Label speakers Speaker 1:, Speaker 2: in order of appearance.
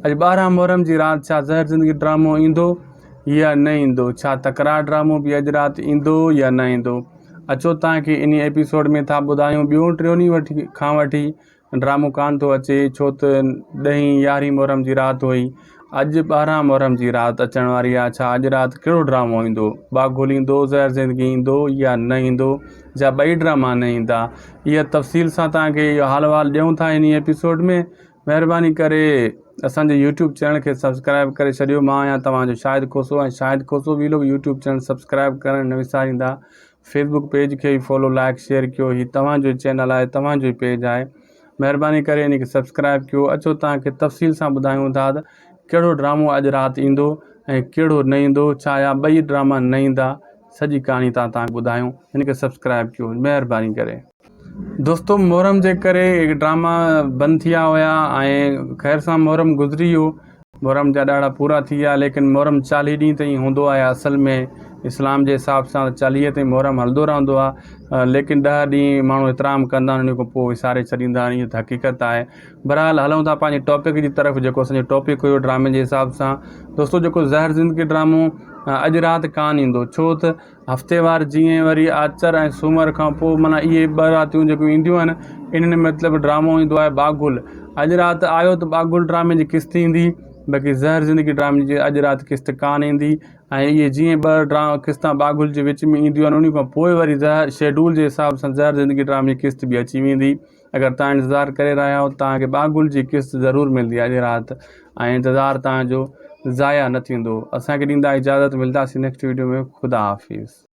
Speaker 1: اڄ 12 محرم جي رات ڇا زهر زندگي ڊرامو ايندو يا نه ايندو؟ ڇا تڪرار ڊرامو به اڄ رات ايندو يا نه ايندو؟ اچو توهان کي انهي ايپيسوڊ ۾ ٿا ٻڌايون ٻيون ٽيون ڏينهن وٺي کان وٺي ڊرامو ڪانه ٿو اچي ڇو ته ڏهين يارهين محرم جي رات هئي اڄ 12 محرم جي رات اچڻ واري آهي ڇا اڄ رات ڪهڙو ڊرامو ايندو باگول ايندو زهر زندگي ايندو يا نه ايندو يا ٻئي ڊراما نه ايندا اها تفصيل سان توهان کي اهو حال احوال ڏيون ٿا انهي ايپيسوڊ ۾ مهرباني ڪري اسان جي يوٽيوب چينل کي سبسڪرائب ڪري ڇڏيو مان آهيان توهان جو Shahid Khoso ۽ Shahid Khoso vlog YouTube channel subscribe ڪرڻ نه وساريندا فيسبوڪ پيج کي به فالو لائڪ شيئر ڪيو هي توهان جو چينل آهي توهان جو پيج آهي مهرباني ڪري ان کي سبسڪرائب ڪيو اچو توهان کي تفصيل سان ٻڌايون ٿا ته ڪهڙو ڊرامو اڄ رات ايندو ۽ ڪهڙو نه ايندو ڇا يا ٻئي ڊراما نه ايندا سڄي ڪهاڻي تان توهان کي ٻڌايون هن کي سبسڪرائب ڪيو مهرباني ڪري. دوستو محرم جي ڪري ڊراما بند ٿي ويا هيا ۽ خير سان محرم گذري ويو محرم جا ڏهاڙا پورا ٿي ويا ليڪن محرم چاليهه ڏينهن تائين هوندو آهي اصل ۾ اسلام جي حساب سان چاليهه تائين محرم هلندو رهندو آهي ليڪن ڏهه ڏينهن ماڻهو احترام ڪندا آهن ان کان پوء وساري ڇڏيندا آهن اهو ته حقيقت آهي بهرحال هلون ٿا پنهنجي ٽاپڪ جي طرف جيڪو اسانجو ٽاپڪ هيو ڊرامي جي حساب سان دوستو جيڪو زهر زندگي ڊرامو اڄ رات ڪانه ايندو ڇو ته هفتيوار جيئن وري آچر ۽ سومر کان پوء معنيٰ اهي ٻه راتيون جيڪيون اينديون آهن انهن ۾ مطلب ڊرامو ايندو آهي باگل اڄ رات آيو ته باگل ڊرامي جي قسط ايندي باقي زهر زندگي ڊرامي جي اڄ رات قسط ڪانه ايندي ۽ اهي جيئن ٻه ڊرا قسطا باگل جي وچ ۾ اينديون آهن انهي کان پوء وري زهر شيڊول جي حساب سان زهر زندگي ڊرامي جي قسط به اچي ويندي اگر توهان انتظار ڪري رهيا آهيو ته توهان کي ٻاگهل جي قسط ضرور ملندي اڄ رات ۽ انتظار توهان جو ضايع نه ٿيندو اسان کي ڏيندا اجازت ملداسين نيڪسٽ ويڊيو ۾ خدا حافظ.